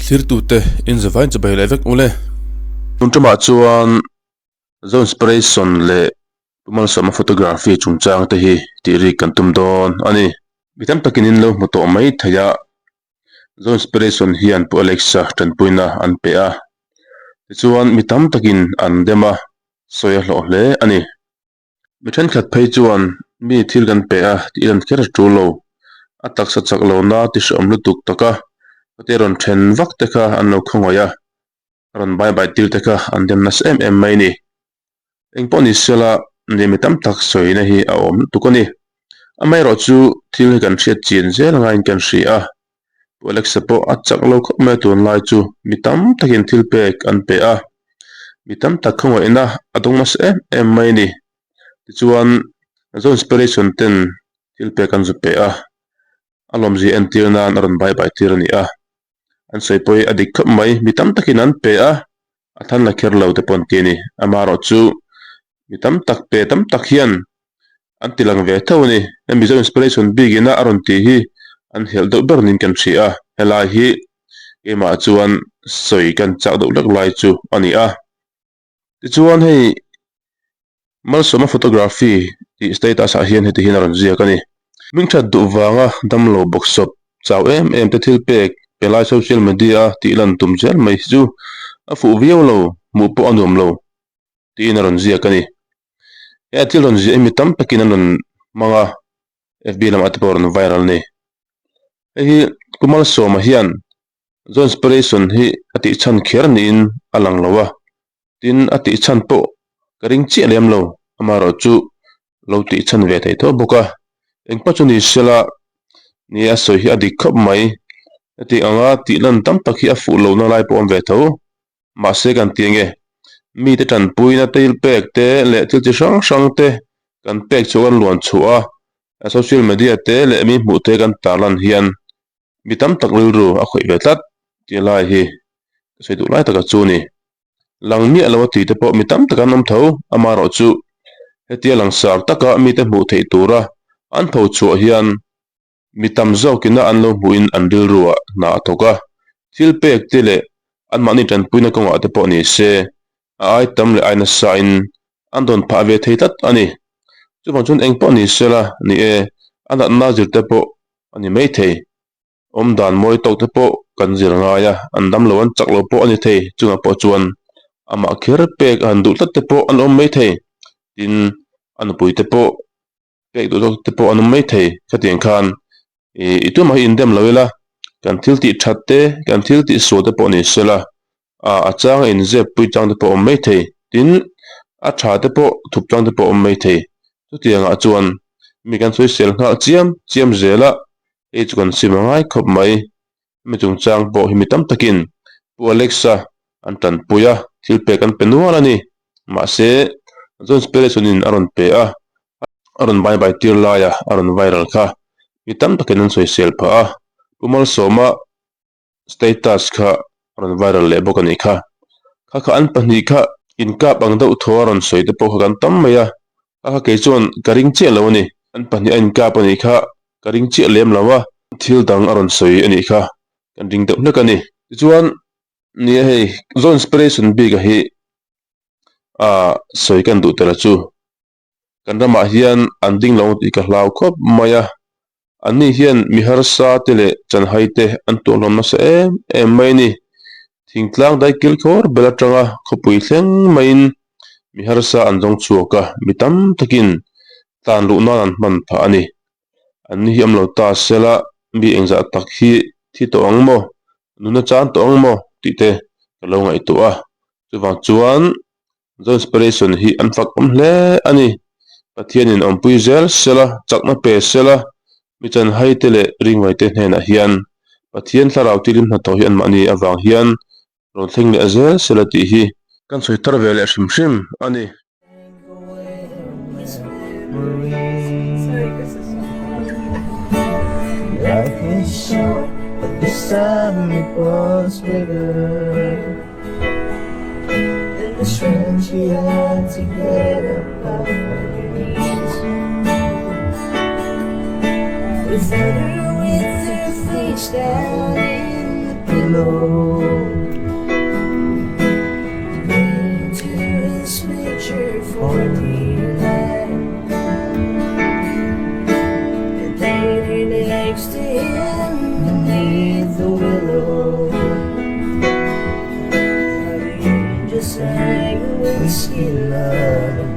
Thlirtute in zavai chibai leh vek ule. Tun ṭumah chuan Zo Inspiration leh Pu Malsawma Photography chungchang te hi tih rik kan tum dawn a ni. Mi tam takin in lo hmu tawh mai thei a, Zo Inspiration hian Pu Alexa tanpuina an pe a, tichuan mi tam takin an dem a, sawi a hlawh hle a ni. Mi thenkhat phei chuan mi thil kan pe a tih lan kher a tul lo, a taksa chak lohna ti hreawm lutuk taka khatia rawn then vak te kha an lo khawngaih a, a rawn bai bai tir te kha an dem nasa em em mai a ni. Engpawh ni sela ni mi tam tak sawina hi a awm lutuk a ni. Amaherawhchu thil hi kan hriat chian zel ngaiin kan hria a, Pu Alexa pawh a chak lo khawp mai a tunlai chu mi tam takin thil pek an pe a, mi tam tak khawngaihna a dawng nasa em em mai a ni. Tichuan Zo Inspiration ten thil pek an zu pe a, a lawmzia entir nan a rawn bai bai tir a ni a, an sawi pawh hi a dik khawp mai, mi tam takin an pe a, a than la kher lo te pawh an ti a ni. Amaherawhchu mi tam tak pe tam tak hian an ti lang ve tho a ni. He Mizo Inspiration bikin a a rawn tih hi an helh deuh ber niin kan hria a, helai hi keimah chuan sawi kan chak deuh lek lai chu a ni a. Tichuan hei Malsawma Photography tih status ah hian heti hian a rawn ziak a ni. Hmingthat duh vanga damlo bawksawp chau em em te thil pek pe lai social media a tih lan tum zel mai hi chu a fuh viau lo, hmuh pawh a nuam lo tiin a rawn ziak a ni. He a thil rawn ziah hi mi tam takin an rawn hmang a, FB lamah te pawh a rawn viral a ni. Hei hi Pu Malsawma hian Zo Inspiration hi a tih chhan kher niin a lang lo a, tin a tih chhan pawh ka ring chiah lem lo, amaherawhchu lo tih chhan ve thei tho bawk a, engpawh chu ni sela ni a sawi hi a dik khawp mai, heti anga tih lan tam tak hi a fuh lohna lai pawh a awm ve tho, mahse kan ti ange mite tanpuina thil pek te leh thil chi hrang hrang te kan pek chhuah kan luan chhuah a, social media te leh mi hmuh te kan tarlan hian Mi tam tak rilru a khawih ve tlat tih lai hi ka sawi duh lai taka chu a ni. Lang miah lo a tih te pawh mi tam tak an awm tho, amaherawhchu hetia langsar taka mite hmuh theih tura an tho chhuah hian mi tam zawkina an lo hmuhin an rilruah hna a thawk a, thil pek te leh anmahni tanpuina kawngah te pawh ni se a ai tam leh ai nasa in an rawn phah ve thei tlat a ni. Chuvang chuan eng pawh ni sela ni e, a natna zir te pawh a ni mai thei. Awm dan mawi tawk te pawh kan zir ngai a, an dam lo an chak lo pawh a ni thei. Chungah pawh chuan amah kher pek a han duh tlat te pawh an awm mai thei. Tin, a nupui te pawh pek duh zawk te pawh an awm mai thei. Khatiang khan ih i tumah hi indem lo ila, kan thil tih that te, kan thil tih sual te pawh ni sela, ah a changa inzep pui chang te pawh a awm mai thei. Tin, a tha te pawh thup chang te pawh a awm mai thei. Chutiangah chuan mi kan sawisel nghal chiam chiam zel a, hei chu kan sim a ngai khawp mai. Hemi chungchang pawh hi mi tam takin Pu Alexa an tanpui a, thil pek an pe nual a ni. Mahse, Zo Inspiration-in a rawn pe a, a rawn bai bai tir laia a rawn viral kha mi tam takin an sawisel phah a, Pu Malsawma status kha a rawn viral leh bawk a nih kha. Kha kha an pahnih kha inkap ang deuh thaw a rawn sawi te pawh kha kan tam mai a, kha kha kei chuan ka ring chiah lo a ni. An pahnih a inkap a nih kha ka ring chiah lem lo a, thil dang a rawn sawi a nih kha kan ring deuh hlek a ni. Tichuan, ni a hei Zo Inspiration bik a hi ah sawi kan duh tel a chu. Kan ramah hian an ding lo tih ka hlau khawp mai a, anni hian mi harsa te leh chanhai te an tuah hlawm nasa em em mai a ni. Thingtlang daikil khawr bel atanga khawpui thleng maiin mi harsa an zawng chhuak a, mi tam takin tlan luh nan an hman phah a ni. Anni hi awm lo ta sela mi engzah tak hi thi tawh ang maw, nuna chan tawh ang maw tih te ka lo ngaihtuah a, chuvang chuan Zo Inspiration hi an fak awm hle a ni. Pathianin awmpui zel sela, chakna pe sela, mi chanhai te leh ringvai te hnenah hian Pathian thlarau tilim hnathawh hi anmahni avang hian rawn thleng leh zel sela tih hi kan sawi thar ve leh hrim hrim a ni. willow. Painted his picture for delight. And laid her next to him beneath the willow. The angel sang a whiskey lullaby.